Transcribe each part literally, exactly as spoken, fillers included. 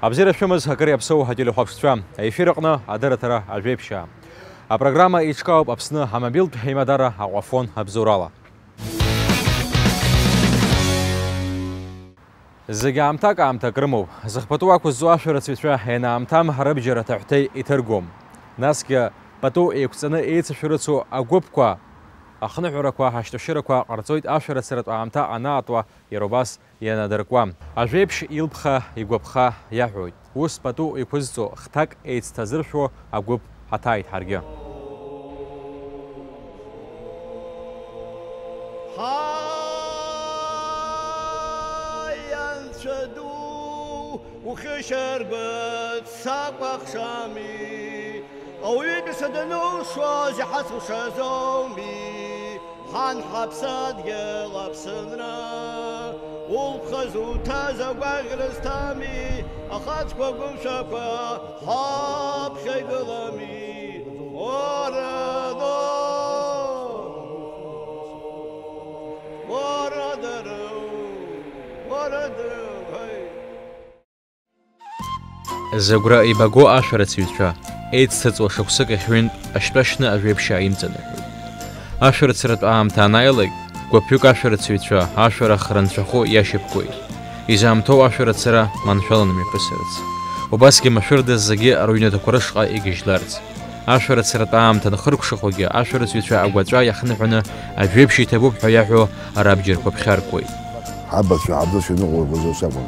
Абзиара шәымаз, акыр иаԥсоу ателехәаԥшцәа, аефир аҟны адырраҭара Ажәеиԥшьаа. Апрограмма еиҿкаауп Аԥсны амобилтә аимадара Аҟәафон абзоурала. Зегь аамҭак аамҭак рымоуп. Зых пату ақәызҵо ашәарыцаҩцәа ианаамҭам рыбџьар аҭаҳәҭеи иҭыргом. Насгьы пату еиқәҵаны еицышәарыцо агәыԥқәа, ахныҳәарақәа, ашьҭашьырақәа ҟарҵоит ашәарыцаратә аамҭа анаатуа, иара убас ианадыркуа. Ажәеиԥшь илԥха, игәаԥха иаҳәоит. Ус пату иқәызҵо хҭак еицҭазыршәуа агәыԥ ҳаҭааит ҳаргьы. Ҳаи, Анцәа ду, ухьышьаргәыҵ сакәаҳшами? Ауаҩытәыҩса данылшоз иҳацушазоуми? Ҳан ҳаԥсадгьыл Аԥсынра, улԥха зуҭаз агәаӷьра зҭами, ахацқәа гәымшәақәа ҳаԥхьа игылами. Уара ду! Уара дару! Уара ду! Ҳаи! Зыгәра ибаго ашәарыцаҩцәа, еицҭыҵуа шықәсык ахь ҩынтә ашьтәа шьны ажәеиԥшьаа имҵаныҳәоит. Ашәарыцаратә аамҭа анааилак, гәыԥҩык ашәарыцаҩцәа ашәарах рынцәахәы иашьапкуеит. Изаамҭоу ашәарыцара маншәаланы мҩаԥысырц. Убасгьы машәырда зегьы рыҩнаҭақәа рышҟа игьежьларц. Ашәарыцаратә аамҭа анхыркәшахогьы, ашәарыцаҩцәа агәаҵәа иахныҳәаны ажәеиԥшь иҭабуп ҳәа иаҳәо рабџьарқәа ԥхьаркуеит. Ҳабацәа ҳабдуцәа иныҟәыргоз ус акәын.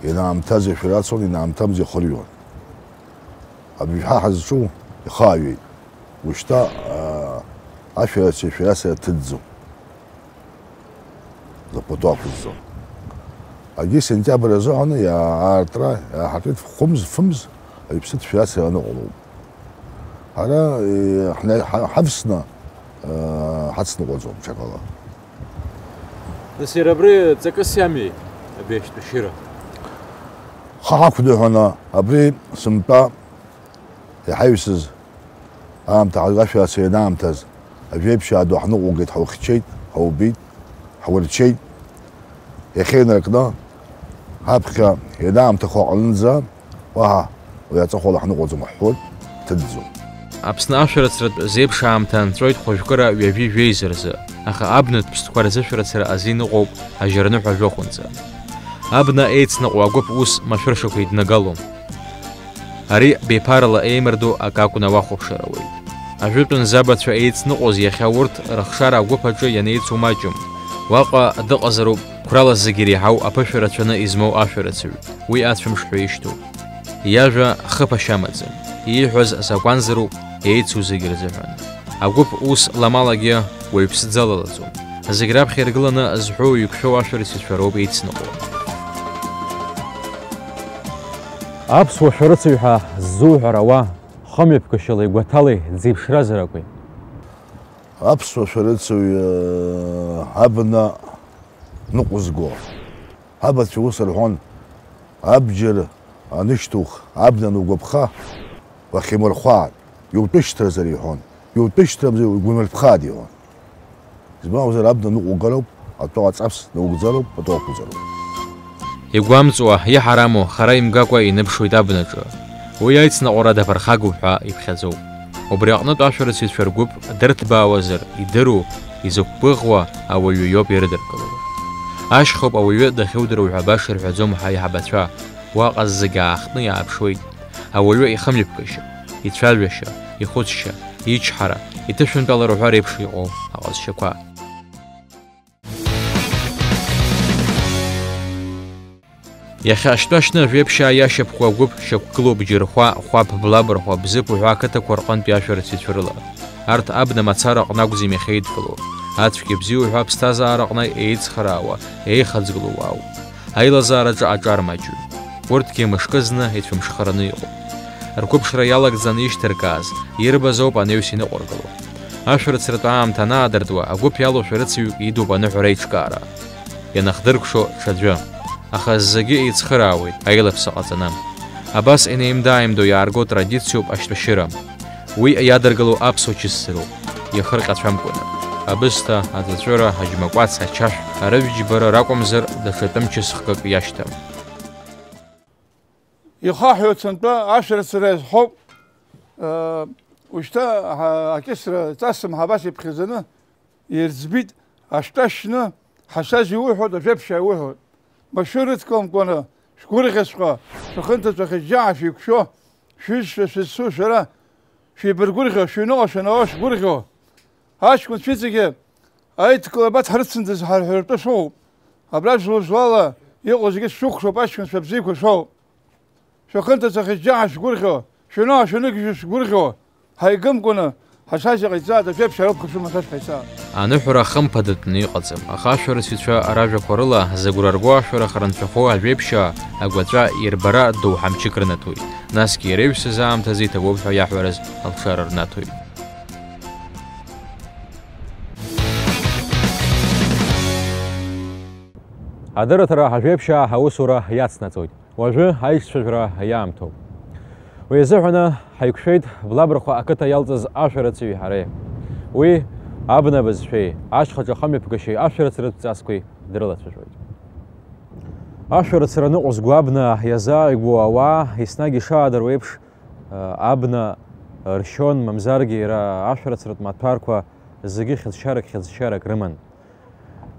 Ианаамҭаз ишәарацон, ианаамҭамыз ихырҩуан. Абжьҳәа ҳазҿу ихааҩеит. Ушьҭа, аа, ашәарацәа шәарацара ҭыҵӡом. Запоту ақәызҵон. Агьи сентиабр азыҳәаны иаа-, аартра иааҳартит фымз, фымз, аҩԥсытә шәарацара аныҟалоуп. Ҳара, е, ҳна-, ҳа-, ҳавсны, э, ҳацныҟәаӡом ҽакала. Нас иара абри ҵакыс иами, абри ашьтәа шьыра? Ҳа ҳақәныҳәаны абри сынтәа иҳаҩсыз аамҭа ҳазгашәарц ианаамҭаз, ажәеиԥшьаа ду ҳныҟәылгеит, ҳаухьчеит, ҳаубеит, ҳурчеит. Иахьа инаркны, ҳаԥхьа ианаамҭахо аҟынӡа, уаҳа уи аҵыхәала ҳныҟәаӡом ҳҳәоит, ҭыҵӡом. Аԥсны ашәарыцаратә зеиԥш аамҭа анҵәоит хәажәкыра ҩажәи жәеиза рзы, аха абнатә ԥстәқәа рзышәарыцара азин ыҟоуп ажьырныҳәа жәохәынӡа. Абна еицныҟәо агәыԥ ус машәыршақә еиднагалом. Ари беиԥарала еимырдо акы акәны уахәаԥшыр ауеит. Ажәытәан забацәа еицныҟәоз иахьа урҭ рыхшара агәыԥ аҿы ианеицу маҷым. Уаҟа дыҟазароуп қәрала зегьы иреиҳау аԥышәа рацәаны измоу ашәарыцаҩ, уи ацәымшҳәа ишьҭоуп. Иажәа хыԥашьа амаӡам, ииҳәаз азакәанзароуп еицу зегьы рзыҳәан. Агәыԥ ус ламалагьы уаҩԥсӡалалаӡом. Зегь раԥхьа иргыланы зҳәоу иқәшәоу ашәарыцаҩцәа роуп еицныҟәо. Аԥсуа шәарыцаҩ ҳәа ззуҳәар ауа, хымҩаԥгашьалеи гәаҭалеи дзеиԥшразар акәи? Аԥсуа шәарыцаҩ, э, абна ныҟәызго. Абацәа ус рҳәон, абџьар анышьҭух, абна анугәаԥха, уахьимырхәааит, иутәышьҭразар иҳәон, иутәышьҭрамзар угәимырԥхааит иҳәон. Избан акәзар, абна ныҟәугароуп, атәы аҵаԥс наугӡароуп, атәы ақәӡароуп. Игәамҵуа, иҳараму, хара имгакәа иныԥшуеит абнаҿы. Уи аицныҟәара даԥырхагоуп ҳәа иԥхьаӡоуп. Убри аҟнытә ашәарыцаҩцәа ргәыԥ дырҭбаауазар, идыру, изықәгәыӷуа ауаҩы иоуп ирыдыркыло. Ашьхоуп ауаҩы дахьудыруа ҳәа баша ирҳәаӡом ҳаиҳабацәа, уаҟа зегь аахтны иааԥшуеит. Ауаҩы ихымҩаԥгашьа, ицәажәашьа, ихәыцшьа, ичҳара, иҭышәынтәалара ҳәа реиԥш иҟоу аҟазшьақәа. Иахьа ашьтәа шьны ажәеиԥшьаа иашьапкуа агәыԥ шьақәгылоуп Џьырхәа, Хәаԥ, Блабырхәа, Бзыԥ уҳәа ақыҭақәа рҟынтәи ашәарыцаҩцәа рыла. Арҭ абна мацара аҟны акәӡам иахьеидкыло. Ацәгьа бзиа уҳәа аԥсҭазаараҟны еицхраауа, еихаҵгылоу уаауп. Аилазаараҿы аҿар маҷҩым. Урҭгьы мышкы зны ицәымшхараны иҟоуп. Рқәыԥшра иалагӡаны ишьҭыркааз, ирбаз ауп анаҩс иныҟәыргало. Ашәарыцаратә аамҭа анаадыртуа, агәыԥ иалоу шәарыцаҩык идуп аныҳәара аиҿкаара. Ианахдыркәшо ҽаӡәы. Аха зегьы еицхыраауеит, аилаԥса ҟаҵаны. Абас инеимда-ааимдо иаарго традициоуп ашьтәашьыра. Уи иадыргыло аԥсуа чысзароуп, иахырҟьацәамкәаны. Абысҭа, аҵәыҵәыра, аџьмакәац, ачашә, арыжәтә џьбара ракәымзар, даҽа тәым чысхкык иашьҭам. Ихаҳәоу ацынтәа ашәарыцара иазҳауп. Ушьҭа акьысра ҵасым ҳабас иԥхьаӡаны ирӡбит, аштәа шьны, ҳашаз иуҳәоит, ажәеԥшьаа иуҳәоит. Машәыр ыдкыламкәаны, шәгәырӷьаҵәҟьа, шәхынҭаҵәахьеит џьаа шәеиқәшәо, шәҩызцәа шәызцу шәара, шәеибаргәырӷьо, шәыҩныҟа шәанаауа шәгәырӷьо. Аҷкәынцәа иҵегьы аидкыла бацҳарыцындаз ҳарҳәаратәы шәоуп. Абра жәлоу-жәлала иҟоу зегьы шәшәыхәшоуп, аҷкәынцәа бзиақәа шәоуп. Шәахынҭацәа хьыҷҷаҳа шәгәырӷьо, шәыҩныҟа шәаныгьежьуа шәгәырӷьо, ҳаигымкәаны ҳашаз иҟаиҵааит, ажәеиԥшьаа ракәқәа шәымаҭәа шәҟаиҵааит. Аныҳәара хымԥадатәны иҟаӡам, аха ашәарыцаҩцәа ражәақәа рыла зыгәра рго ашәарах рынцәахәы ажәеиԥшьаа агәаҵәа ирбара доуҳа мчык рнаҭоит, насгьы иара иҩсыз аамҭазы иҭабуп ҳәа иаҳәарыз алшара рнаҭоит. Адырраҭара ажәеиԥшьаа аусура иацнаҵоит. Уажәы аиҿцәажәара иаамҭоуп. Уи азыҳәаны ҳаиқәшәеит Блабрахәа ақыҭа иалҵыз ашәарыцаҩи ҳареи. Уи абна бызшәеи, ашьхаҿа ахымҩаԥгашьеи ашәарыцаратә ҵасқәеи дрылацәажәоит. Ашәарыцара ныҟәызго абна иазааигәоу ауаа еснагь ишаадыруа еиԥш, абна ршьон, мамзаргьы иара ашәарыцаратә маҭәарқәа зегьы хьыӡшьарак, хьыӡшьарак рыман.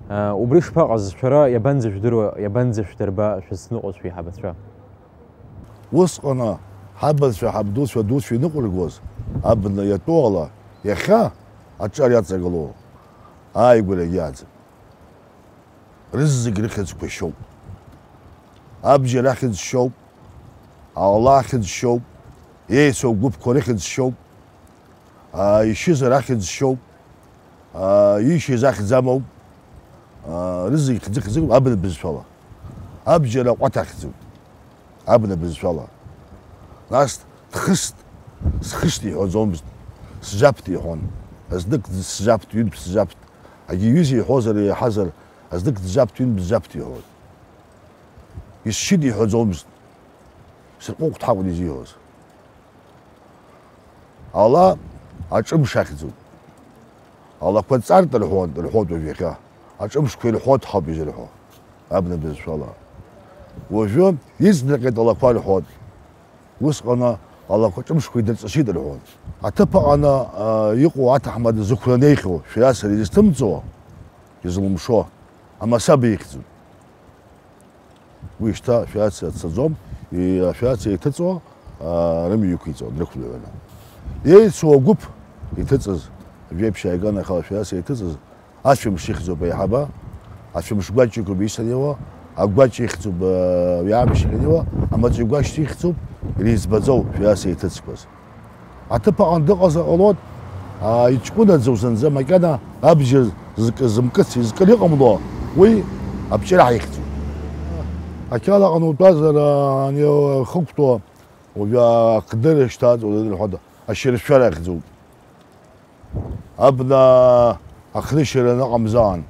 Убри шԥаҟаз, шәара иабанӡашәдыруа, иабанӡашәдырба шәызныҟәоз шәеиҳабацәа? Усҟан ҳабацәа, ҳабдуцәа, дуцәа иныҟәыргоз абна иатәу ала, иахьа аҿар иаҵагылоу ааигәара иагьааӡам. Рызегь рыхьӡқәа шьоуп. Абџьар ахьӡ шьоуп, ауала ахьӡ шьоуп, еицәоу гәыԥқәа рыхьӡ шьоуп, аа, ишьызар ахьӡ шьоуп, аа, ишьыз ахьӡ амоуп, аа, рызегь хьӡы-хьӡык абна бызшәала. Абџьар аҟәаҭ ахьӡуп, абна бызшәала. Нас дхыст, схыст иҳәаӡомызт, сжаԥт иҳәон. Знык сжаԥт, ҩынтә сжаԥт. Егьи ҩыза иҳәозар, еиҳазар, знык джаԥт, ҩынтә джаԥт иҳәон. Исшьит иҳәаӡомызт. Сырҟәыҟәҭ ҳакәын изиҳәоз. Ала аҿымш ахьӡуп. Алақәа ҵарт рҳәон, рҳәоит уажә иахьа. Аҿымшқәа ирҳәоит ҳауп изырҳәо, абна бызшәала. Уажәы иҵнаҟьеит алақәа рҳәоит. Усҟан алақәа ҿымшқәа идырҵысит рҳәон. Аҭыԥ аҟаны, а, иҟоу аҭаҳмада зықәра неихьоу, шәара сара изысҭымҵуа, изылымшо, амасаба ихьӡуп. Уи шьҭа ашәарыцара дцаӡом, и-, ашәарыцара иҭыҵуа, аа, рымҩа иқәиҵон, дрықәныҳәаны. Еицу агәыԥ иҭыҵыз, жәеиԥшь ааиган аха ашәарыцара иҭыҵыз, ацәымш ихьӡуп аиҳаба, ацәымш гәаҷ иқәуп исаниуа, агәаҷ ихьӡуп, аа, уи амш ианиуа, амаҵуҩ гәаҷ ихьӡуп, иреиҵбаӡоу шәарыцара иҭыҵқәаз. Аҭыԥ аҟны дыҟазар ҟалоит, аа, иҷкәынаӡоу зынӡа макьана абџьар зкы-, зымкыц, изкыр иҟамло, уи абҿиара ҳаихьӡоит. Ақьала аҟны утәазар, аа, ани, хықәтәоу, уажәы ахдырра шьҭаҵоу, уажәы рҳәоит, ашьыршәара ахьӡуп. Абна ахнышьара аныҟамзаан,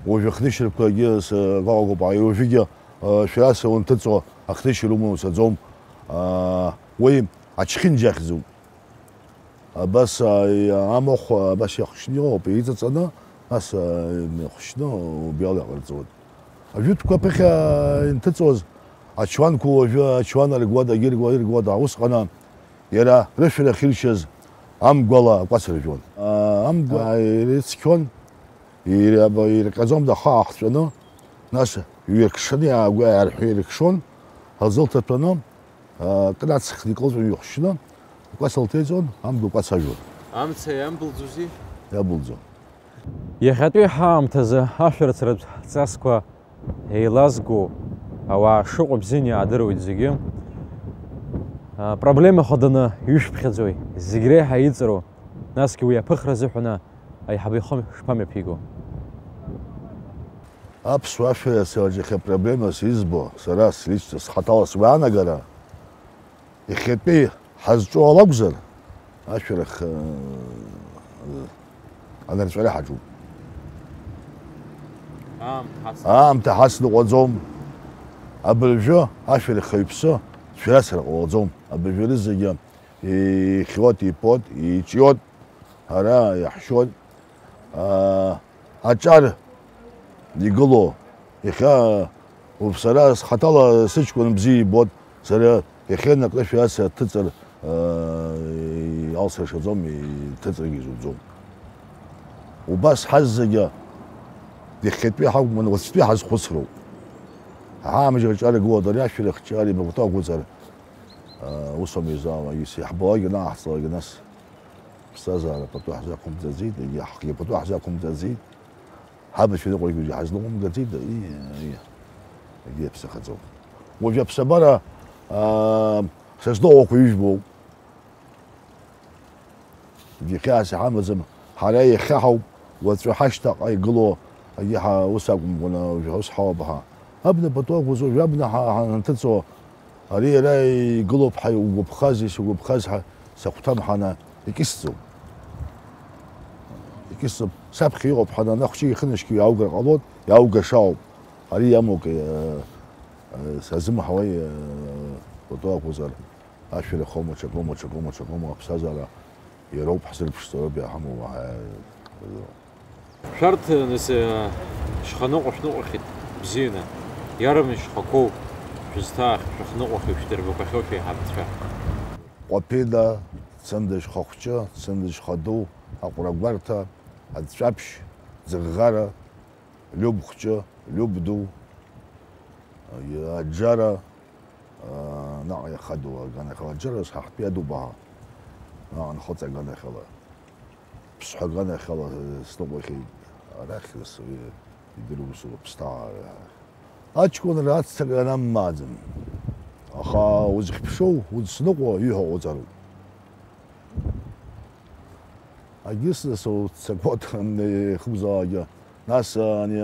уажәы ахнышьарқәагьы с-, гәаҟагоуп, ааи, уажәыгьы, аа, шәарыцара унҭыҵуа ахнышьара уманы уцаӡом, аа, уи ачхьынџьа ахьӡуп. Абас, аа, амахә, абас иахшьны иҟоуп, иҵаҵаны, нас, аа, иахшьны убриала иҟарҵауеит. Ажәытәқәа аԥыхьа инҭыҵуаз ачуанқәа уажәы ачуан аргуада, агьыргуада, иргуада, усҟан иара рышәарах иршьыз амгәала акәац ржәуан. Аа, амгәа, аа, ирыцқьон, ир-, аба-, ирҟьаӡомызт ахы аахҵәаны, нас иҩаркшаны иаагәа-, иаарҳәы иркшон, азыл ҭаҭәаны, аа, кыр аҵхны икылҵәаны иҩахшьны, акәац лҭеиҵон, амгәа акәац ажәуан. Амца иамбылӡози? Иабылӡон. Иахьатәи ҳаамҭазы ашәарыцаратә ҵасқәа еилазго ауаа шыҟоу бзианы иаадыруеит зегьы. А, проблема хаданы ишәԥхьаӡои? Зегь реиҳа иҵару, насгьы уи аԥыхра азыҳәаны аиҳабы ихы шԥамҩаԥиго? Аԥсуа ашәарыцараҿы иахьа проблемас избо, сара слично схаҭала сгәаанагара, иахьатәи ҳазҿу ала акәзар, ашәарах, э, анырҵәара ҳаҿуп. Аамҭа ҳацныҟәаӡом. Аамҭа ҳацныҟәаӡом. Абыржәы ашәарахаҩԥсы шәарыцара ҟалаӡом. Абыржәы рызегьы ихиот, ипот, иҿиот, ара иаҳшьот. Аа, аҿар игылоу, иахьа, уп, сара схаҭала сыҷкәын бзиа ибот, сара Иахьа инаркны шәҩаца дҭыҵыр, э, алсра шаӡом, иҭыҵыргьы зуӡом. Убас ҳазегьы, иахьатәи ҳакәым, уаҵәтәи ҳазхәыцроуп. Ҳаамжьаҿ аргылоит ари ашәарах ҿиареи мабаҭа ақәҵар, э, ус аума изаауа, ис-, иаҳбалакгьы анааҳҵалакгьы нас, ԥсҭазаара пату ҳзақәымҵаӡеит, егьи ҳхгьы пату ҳзақәымҵаӡеит. Ҳабацәа ныҟәигоит, ҳазлаҟәымгаӡеит, и, и, егьи аԥсахаӡом. Уажәы аԥсабара, аа, сызлаҟоуқәа ҩыжәбоуп. Егьи хьаас иҳамаӡам, ҳара иахьа ҳауп, уаҵәы ҳашьҭаҟа игылоу, егьи ҳа-, ус акәымкәаны, уажәы ус ҳауп ҳа. Абна пату акәызу, уажәы абна ҳа-, ҳанҭыҵуа, ари иара игылоуп ҳа-, угәаԥхаз, исгәаԥхаз ҳа-, сахәҭам ҳана, икьысӡом. Икьысӡом. Саԥхьа иҟоуп ҳана, ана хәҷык ихынашьгьы иааугар ҟалоит, иааугаша ауп. Ари иамоуп, э, э, сазымҳауеи, э, пату акәзар, ашәарахоума, ҽакоума, ҽакоума, ҽакоума, аԥсҭазаара иароуп ҳзырԥшӡо, роуп иаҳамоу, уаҳа, э, Шәарҭ, нас, шәханыҟәа шәныҟәахьеит бзианы. Иарбан шәхақәоу шәызҭаахьоу, шәахныҟәахьоу, шәдырбақәахьоу шәеиҳабацәа? Ҟәаԥина, Цында шьхахәҷы, Цында шьхаду, Аҟәрагәарҭа, Аҵәаԥшь, Ӡыӷӷара, Лиуб хәҷы, Лиуб ду, Аџьара, наҟ иахадоу аганахьала, Аџьара ҳаҳтәи адубаҳа, наҟ нхыҵ аганахьала. Ԥсҳәа аганахьала сныҟәахьеит, арахь ус уи идыруа усура ԥсҭазаара. Аҷкәынра аццакра наммааӡан. Аха узыхьԥшоу, узсныҟәо иҳәо ҟауҵароуп. Агьыс нас уццакуа ихыбзаауагьы, нас ани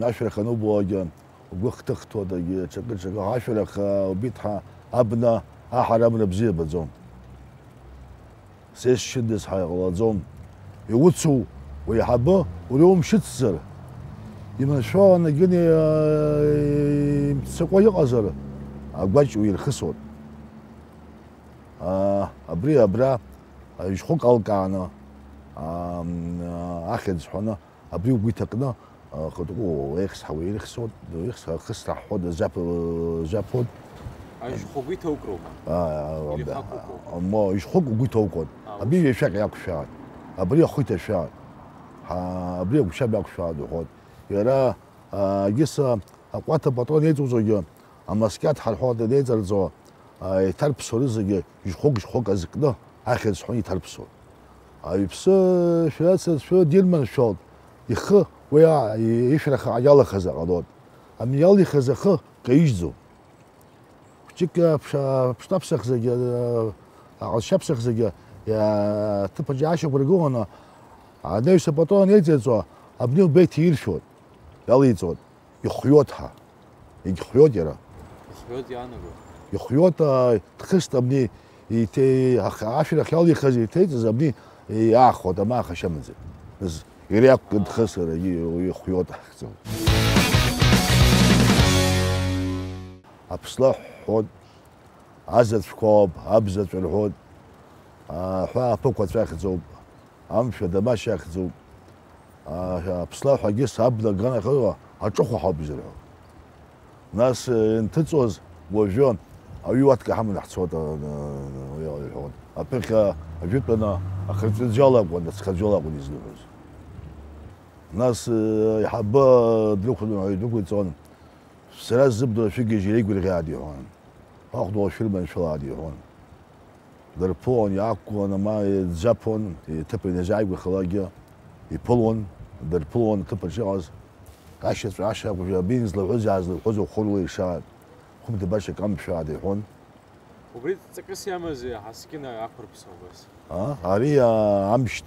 ашәарах анубауагьы, угәы хҭыхҭуа дагьы, ҽакы-ҽакы ашәарах убит ҳәа абна, аҳара абна бзиа баӡом. Сесшьындаз ҳәа иҟалаӡом. Иуцу уеиҳабы уара иумшьыцзар, иманшәаланы гьыни, э, имццакуа иҟазар, агәаҷ уирхысуан. Аа, абри абра, а, ижәхәык алкааны, аа, м, а, ахьӡ ҳәаны, абри угәы иҭакны, а, хатәы уеихсҳауа, ирыхьсуан, ирыхьсҳауа, хысра ҳҳәон, зап-, зап ҳәон. Ажәхәагәы иҭоукроума? Аа, Или аб-, хакәыкоуп? Мо, ижәхәык угәы иҭоукуан. А, Абри ус. Ҩашәак иақәшәааит, абри ахәы иҭашәааит, ҳа, абри агәшьам иақәшәааит уҳәон. Иара, а, егьыс, а, аҟәаҭа апатрон еиҵоуҵогьы, амаскьаҭ ҳарҳәо анеиҵарҵо, а, иҭарԥсо рызегьы жьхәык-жьхәык азкны ахьӡ ҳәа иҭарԥсо. Аҩԥсы шәацацәа дирманшәалт, ихы уи а-, ишәраха иалахаз аҟалон. Ами иалихыз ахы каижьӡом. Хәҷык, а, ԥша-, ԥштәаԥсахзагьы, а, аҟазшьаԥсахзагьы, иа-, ҭыԥаҿ иаашьақәыргыланы, анаҩс апатрон еиҵеиҵо, абни лбеиҭ ииршәуан, иалеиҵон. Ихҩот ҳа. Егьхҩот иара. Ихҩот иаанаго? Ихҩот, аа, дхыст абни, иҭе-, ах-, ашәарах иалихыз иҭеиҵаз абни иаахәот, амаха шьамаӡа. Нас иара иакәк дхысыр, и-, ихҩот ахьӡын. Аԥслаҳә ҳҳәот, азаҵәқәоуп, абзаҵә рҳәот, аҳәаа аԥықәацә ахьӡуп. Амшә адамашь ахьӡуп. А, аԥслаҳә агьыс абна аганахьала аҿыхәа ҳауп изырҳәо. Нас, э, инҭыҵуаз уажәы аҩы уаҭка ҳаманы ҳцот, а, а, а, иҳәон. Аԥыхьа ажәытәаны ахырҵәыӡә иалакәын, ацхаӡә иалакәын изныҳәоз. Нас, э, аиҳабы дрыхәаны дәықәиҵон, сара сзыбдыруа шәыгьежь иреигәырӷьааит иҳәон. Ахәда уашәырманшәалааит иҳәон. Дырԥылон, иаақәгыланы ма иӡәӡәаԥон, иҭыԥ иназааигәахалакгьы иԥылон, дырԥылон аҭыԥаҿ иҟаз. Ашьаҵә, ашьаҟәжәа, абин злаҳәыз, иаазлаҳәыз ухәыруа ишааит, хәымҭа баша камшәааит иҳәон. Убри ҵакыс иамази ҳаскьына ақәырԥса убас? А? Ари, а, амшьҭ.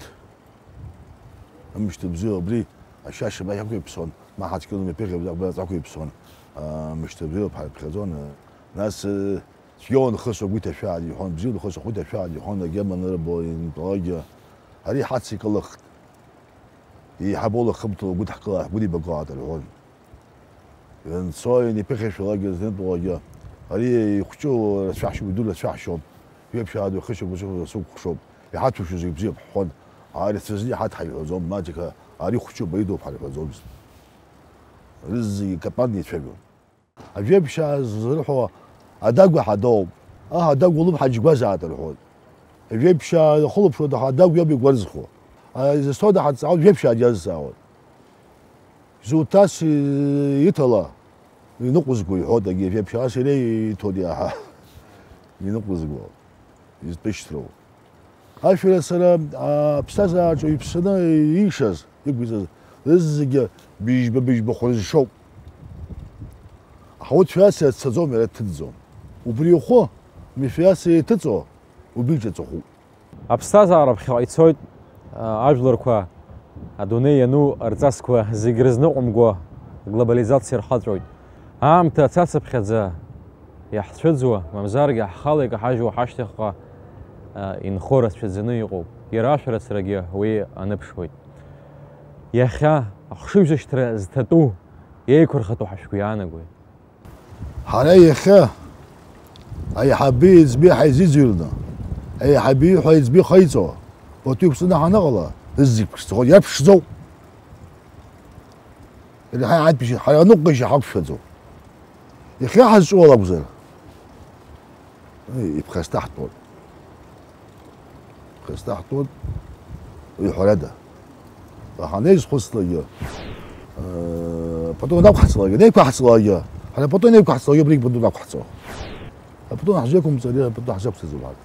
Амшьҭа бзиоуп, абри ашьашьа ма иақәиԥсон, ма ҳаскьына мҩаԥыхьа абра аҵәа ақәиԥсон. А, мшьҭа бзиоуп ҳарԥхьаӡон. Нас, э, Цәгьала нхыс агәы иҭашәааит иҳәон, бзиала нхыс агәы иҭашәааит иҳәон, агьама нырбо интәалакгьы. Ари ҳацикылахт. Еиҳаб улахымҭала гәыдҳкыла, ҳгәыдибакылааит рҳәон. Ианцо, ианеиԥыхьашәалакгьы, знытәалакгьы. Ари ихәҷу рацәаҳшьоуп, иду рацәаҳшьоуп. Ҩаԥшьаа ду хышьа гәышьа сықәхшоуп. Иҳаҭәушьо зегь бзиоуп ҳҳәон. Ари цәызны иҳаҭ ҳаиҳәаӡом, маҷк ари хәҷуп, ари дууп ҳарҳәаӡомызт. Рызегьы капан еицәажәон. Ажәеиԥшьаа зрыҳәо адагәа ҳадоуп. Аҳ, Адагә улымҳа џьгәазаат рҳәоит. Жәеиԥшьаа ихылаԥшуа даҳа Адагә иоуп игәарзхо. Изасҭоу даҳа дҵаауан, жәеиԥшьаагьы азҵаауан. Зуҭас иҭала иныҟәызго иҳәоит, агьи жәеиԥшьаас иара иҭоит иаҳа. Иныҟәызго, изтәышьҭроу. Ашәарыцара аԥсҭазаараҿы иԥсаны иишаз, иқәиҵаз рызегьы быжьба-быжьба хәырзшоуп. Аха урҭ фҩасра цаӡом, иара дҭыҵӡом. Убри ихәы, мифҩасра иҭыҵуа, убри иҿаҵахәуп. Аԥсҭазаара ԥхьаҟа ицоит, а, ажәларқәа адунеи иану рҵасқәа зегь рызныҟәымго аглобализациа рхаҵәоит. Аамҭа ацацыԥхьаӡа иаҳцәыӡуа, мамзаргьы ҳхала икаҳажьуа ҳашьҭахьҟа, а, инхо рацәаӡаны иҟоуп. Иара ашәарыцарагьы уи аныԥшуеит. Иахьа ахшыҩзышьҭра зҭатәу, еиқәырхатәу ҳашәгәы иаанагои? Ҳара иахьа аиҳаби аиҵби ҳаизыӡырҩны, аиҳаби ҳәа аиҵби хаиҵо, уаҵәы иқәҵаны ҳаныҟала, зегь ԥшӡахоит, иара ԥшӡоуп. Иара ҳа-, ҳара аныҟәгашьа ҳақәшәаӡом. Иахьа ҳазҿу ала акәзар, иԥхасҭаҳтәуан. Иԥхасҭаҳтәуан, уи ҳәарада. Аха анеизхәыцлакгьы, э, пату анақәҳҵалакгьы, анеиқәаҳҵалакгьы, ҳара пату анеиқәаҳҵалакгьы, убригь пату нақәҳҵо. Апату ҳзеиқәымҵар, апату ҳзеиқәҵаӡом ҳарҭ.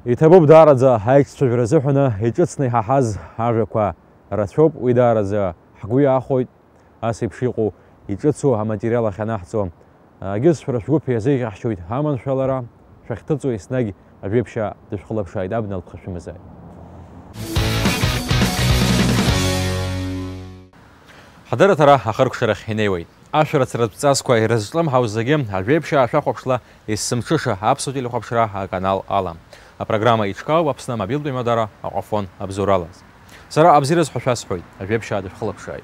Иҭабуп даараӡа аиҿцәажәара азыҳәаны иҿыцны иҳаҳаз ажәақәа рацәоуп, уи даараӡа ҳгәы иаахәоит. Ас еиԥш иҟоу иҿыцу аматериал ахьанаҳҵо, агьызшәара шәгәыԥ иазеиӷьаҳшьоит ҳаманшәалара, шәахьҭыҵуа еснагь ажәеиԥшьаа дышәхылаԥшааит, абна лԥха шәымазааит. Ҳдырраҭара ахыркәшарахь инеиуеит. Ашәарыцаратә ҵасқәа ирызҿлымҳау зегьы ажәеиԥшьаа шәахәаԥшла, есымҽыша аԥсуа телехәаԥшра аканал ала. Апрограмма иҿкаауп Аԥсны амобилтә имҩадара Аҟәафон абзоуралаз. Сара абзиараз ҳәа шәасҳәоит, ажәеиԥшьаа дышәхылаԥшааит.